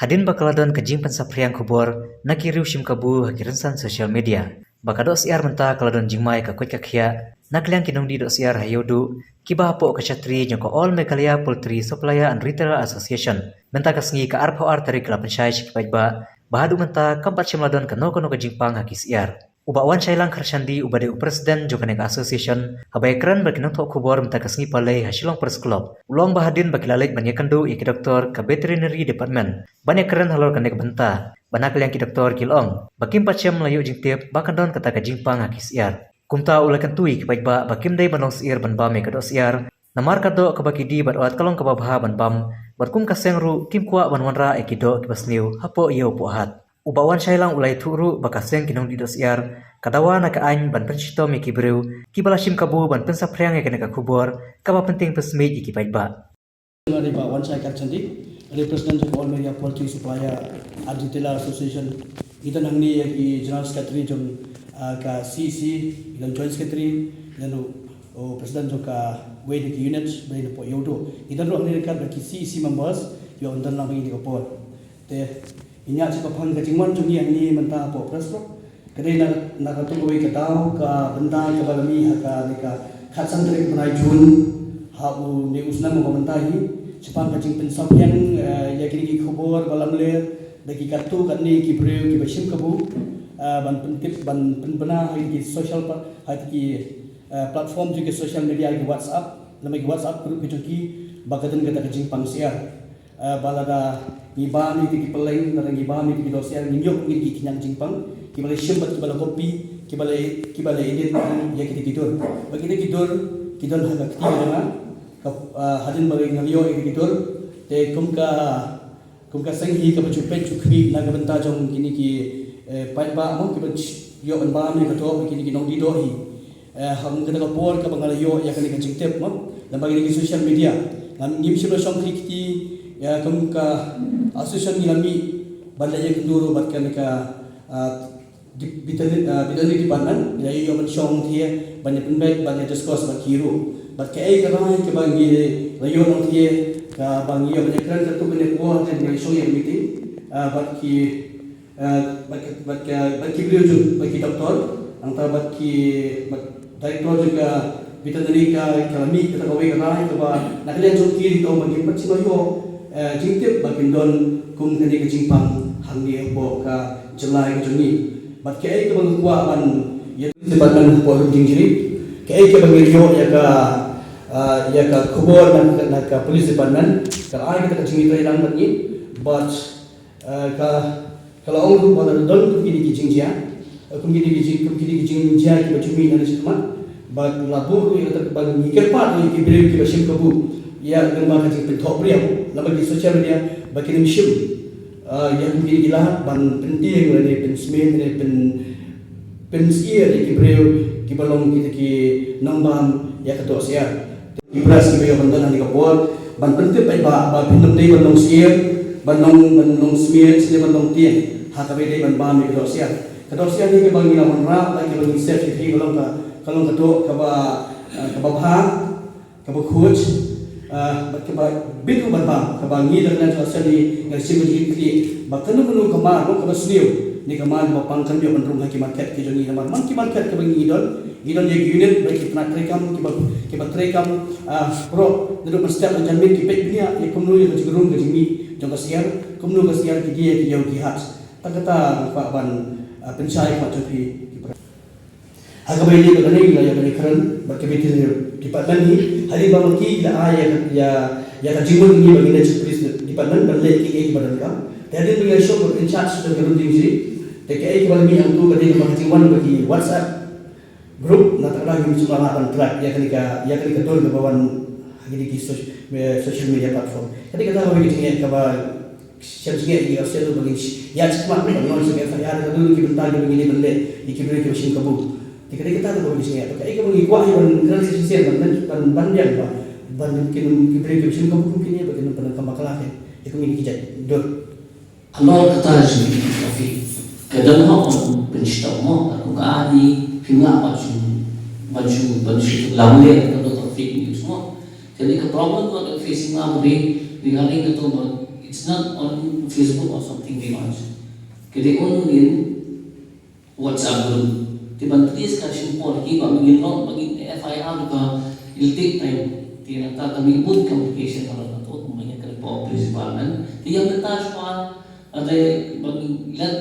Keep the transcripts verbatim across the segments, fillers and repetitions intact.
Hadien ba ka la don ka jingpynsaphriang khubor na ki riew shim kabu ha ki rynsan social media ba ka dohsyiar mynta ka la don jingmai ka koit ka khiah na ka liang ki nongdih dohsyiar ha Ïewduh kiba hapoh ka shatri jong ka All Meghalaya Poultry Supplier and Retailer Association. Mynta ka sngi ka arphew ar tarik ka la pynshai sha ki paidbah ba haduh mynta kam pat shym la don kano kano ka jingpang ha ki syiar. U Bah Wanshailang Kharshandi uba dei u president jong kane ka association, haba ïakren bad ki nongthoh khubor mynta ka sngi Palei ha Shillong Press Club, u la ong ba hadien ba ki la leit ban ïakynduh ïa ki doktor ka veterinary department ban ïakren halor kane ka bynta, ba na ka liang ki doktor ki la ong ba kim pat shym la ïoh jingtip ba kan don kata ka jingpang ha ki syiar. Kumta u la kyntu ïa ki paidbah ba kim dei ban long syiar ban bam ïa ka dohsyiar, namar ka doh kaba ki dih bad wat ka long kaba bha ban bam, bad kum ka seng ruh kim kwah ban wanrah ïa ki doh kiba sniew hapoh ïew poh hat. U Bah Wanshailang u la ïathuh ruh ba ka seng ki nongdih dohsyiar ka dawa na ka aiñ ban pynshitom ïa ki briew kiba la shim kabu ban pynsaphriang ïa kane ka khubor kaba pyntieng pynsmit ïa ki paidbah. Nga dei Bah Wanshai Kharshandi, dei president jong ka All Meghalaya Poultry Supplier and Retailer Association. Ngi don hangne ïa ki general secretary jong, ah, ka C E C, ngi don joint secretary, ngi don u, u president jong kawei na ki unit ba dei napoh Ïewduh. Ngi don ruh hangne ryngkat bad ki C E C members kiba wan don lang ha kane ka por. Te ngin ïa shu pang ka jingwan jong ngi hangne mynta hapoh press club. Ka dei na, na katto kawei ka daw ka bynta kaba la mih ha kane ka khatsan tarik bnai June ha une u snem uba mynta hi. Shaphang ka jingpynsaphriang, eh, ïa kine ki khubor ba lamler da ki katto katne ki briew kiba shim kabu, eh, ban pyntip, ban pynbna ha ki social pa-, ha ki, eh, platform jong ki social media, ki WhatsApp, lane ki WhatsApp group ki jong ki, ba ka don kata ka jingpang syiar. Eh, ba lada ngi bam ïa ki pylleng, lada ngi bam ïa ki dohsyiar, ngin ïoh ngi ki khñiang jingpang kiba la shim bad kiba la copy, kiba la, kiba la edit ïa kita ki dur. Ba kita ki dur ki don ha ka kti ka jong nga, ka, eh, hadien ba nga la ïoh ïa kita ki dur, te kum ka, kum ka seng hi kaba ju peit ju khmih na ka bynta jong kine ki, eh, paidbah mo, kiba ïoh ban bam ïa ka doh, kine ki nongdih doh hi. Eh, ha kata ka por kaba nga la ïoh ïa kane ka jingtip mo, lyngba kine ki social media. Ngam, ngim shym la shong khih kti, ïa, kum ka association ngi la mih ban leit ïakynduh ruh bad kane ka, ah, di-, veterinary, ah, veterinary department, ngi la ïoh ban shong lynti ban ïa pynbeit, ban ïa discuss bad ki ruh. Bad kaei ka rai kaba ngi la ïoh lynti, kaba ngi ïoh ban ïakren katto katne por hadien ba ngi shong ïa meeting, ah, bad ki Eh, bad ki, bad ki, bad ki briew jong, bad ki doktor, nangta bad ki, bad director jong ka veterinary ka, ka la mih kata kawei ka rai kaba na ka liang jong ki ri to ba ngim pat shym la ïoh, eh, jingtip ba kin don kum kane ka jingpang hangne hapoh ka jylla ka jong ngi. Bad kaei kaba nga kwah ban ïa department hapoh Lumdiengjri, kaei kaba ngi ïoh ïa ka, eh, ïa ka khubor na, na ka police department, ka la ai kata ka jingïatreilang bad ngi, bad Eh, ka, ka la ong ruh ba la don kum kine ki jingjia, eh, kum kine ki jing, kum kine ki jingjia kiba ju mih na shakhmat, bad la buh ruh ïa kata ba ngi kyrpad ïa ki briew kiba shim kabu ïa, lyngba ka jingpynthoh briew lyngba ki social media, ba kin ym shim, eh, ïa kum kine ki lad ban pyntieng lane pynsmit lane pyn, pynsyier ïa ki briew kiba long kita ki nongbam ïa ka dohsyiar. Ki press kiba ïoh ban don ha kane ka por ban pyntip paidbah ba phin ym dei ban long syier, ban long, ban long smier, syier ban long tieng ha kaba ïadei ban bam ïa ka dohsyiar. Ka dohsyiar hi kaba ngi la wanrah bad kaba ngi save hi ka long ka, ka long ka doh kaba, eh, kaba bha, kaba khuid, ah, bad kaba bit ruh ban bam, kaba ngi da ka liang jong ka seng ngi ngi shim ka jingkitkhlieh ba kano kano ka mar ruh kaba sniew ne ka mar kaba pang kan ïoh ban rung ha ki market ki jong ngi, namar man ki market kaba ngi don, ngi don ïa ki unit ba ki tnat treikam kiba, kiba treikam, ah, baroh naduh mynstep hajan miet, ki peit bniah ïa kumno ïa ka jingrung ka jingmih jong ka syiar, kumno ka syiar ki die ki ïew ki hat. Tang kata nga kwah ban, ah, pynshai khmat jong phi ki para. Ha kaba ïadei bad kane ngi la ïa kane kren bad ka veterinary department hi, hadien ba ma ki la ai ïa, ïa, ïa ka jingmut ngi ba ngi leit sha police department ban leit kiei kiba donkam. Te hadien ba ngi la shong bad in charge jong ka Lumdiengjri, te kaei kaba la mih hangto ka dei namar ka jingwan ba ki WhatsApp group, na kata ka daw ngim shym la lah ban track ïa kane ka, ïa kane ka dur kaba wan ha kine ki soc-, eh, social media platform. Ka dei kata kawei ka jingeh kaba shem jingeh ïa ki Australia ba ngin ïa shim khmat ban lodge ïa ka F I R ka don ki bynta kiba ngi dei ban leh ïa ki briew kiba shim kabu. Te ka dei kata kaba ngi jingeh. Kaei kaba ngi kwah ïa ban kren shisien ban, ban, ban biang ba, ban kin, ki briew kiba shim kabu kum kine ba kin pyndonkam bakla ïa kine ki jait dur. Halor kata jong ka traffic, ka don hok ban pynshitom mo, ka kum ka ani phim lah ban shu, ban shu, ban shu lamler ka don traffic news mo. Te ka problem ka facing nga mo, ri, regarding ka to ba It's not on Facebook or something we launch. Ka dei only in WhatsApp group. Te ban trace ka shim por ki ba ngin long, ba ngin F I R ka, it'll take time. Te nangta ka mih bun complication ka long ka to, kumba ïa ka report police department. Te ïa mynta shuwa, ate ba ngin let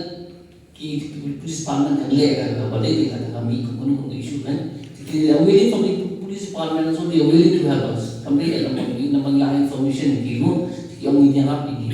ki police department kan leh ka, ka ba dei ka, ka mih ka kano kano issue kan. Te they are willing for the police department also, they are willing to help us. Kam dei ïa ka ba ngin, ba ngin ïa information ki ruh, ki ong ngin ïarap ïa ki.